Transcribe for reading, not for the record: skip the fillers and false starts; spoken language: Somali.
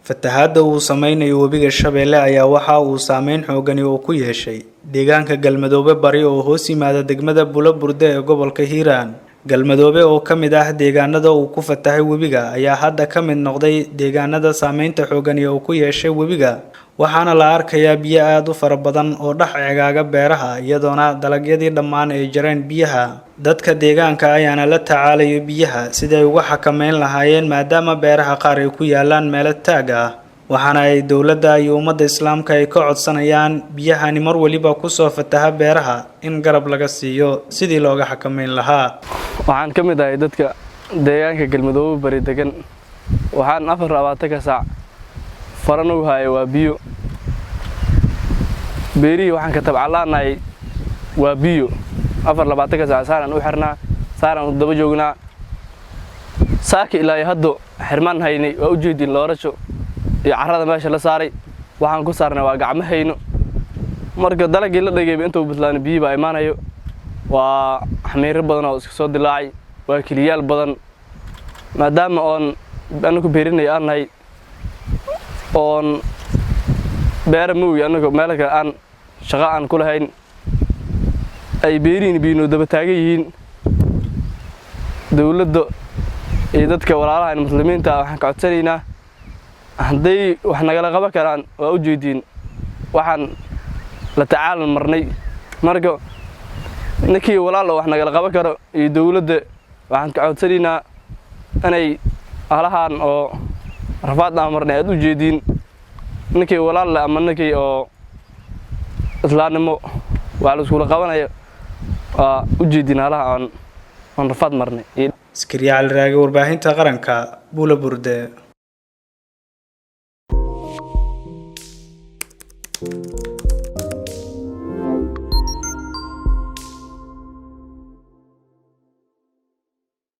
Fatahaadda uu sameynayo webiga Shabeelle ayaa waxa uu saameyn xooggan uu ku yeeshay deegaanka Galmadoobe Bari oo hoos yimaada degmada Bulaburde ee gobolka Hiiraan. Galmadoobe oo ka mid ah deegaanada uu ku fatahay webiga ayaa hadda ka mid noqday deegaanada saameynta xooggan uu ku yeeshay webiga, waxaana la arkayaa biyo aad u fara badan oo dhex ceegaaga beeraha, iyadoona dalagyadii dhammaan ay jareen biyaha. Dadka deegaanka ayaana la tacaalaya biyaha sidii ay uga xakameyn lahaayeen, maadaama beeraha qaar ay ku yaalaan meelo taag ah, waxaana ay dowladda iyo ummadda islaamka ay ka codsanayaan biyahani mar waliba kusoo fataha beeraha in garab laga siiyo sidii looga xakameyn lahaa. Waxaan ka mid ahay dadka deegaanka Galmadoobe Bari degan. Waxaan 24-ka saac faran u haya waa biyo. Beerihii waxaan ka tabcalaanahay waa biyo. 24-ka saac saaraan u xirnaa, saaraan u daba joognaa. Saaka ilaa iyo haddo xirmaan haynay. Waa u jeedin loorasho iyo carrada meesha la saaray. Waxaan ku saarnay waa gacmo hayno. Marka dalagii la dhigayba intuu bislaano biyi baa imaanayo. Waa xamiiro badan oo iska soo dilaacay, waa keliyaal badan, maadaama oon anaku beerinay aan nahay oon beera moogi anagu meel kale aan shaqo aan ku lahayn, ay beerihiin biyinoo daba taagan yihiin. Dowladda iyo dadka walaalahan muslimiinta ah waxaan ka codsanaynaa hadday wax nagala qaban karaan. Waa u jeediin waxaan la tacaalan marnay. Marka ninkii walaal oo wax nagala qaban karo iyo dowladda waxaan ka codsanaynaa inay halahan oo rafaad aan marnay aad u jeediin, ninkii walaal leh ama ninkii oo islaamnimo wax la iskula qabanayo, waa u jeediin halaha aan rafaad marnay. Askariya Cali Raage, warbaahinta qaranka, Bulaburde.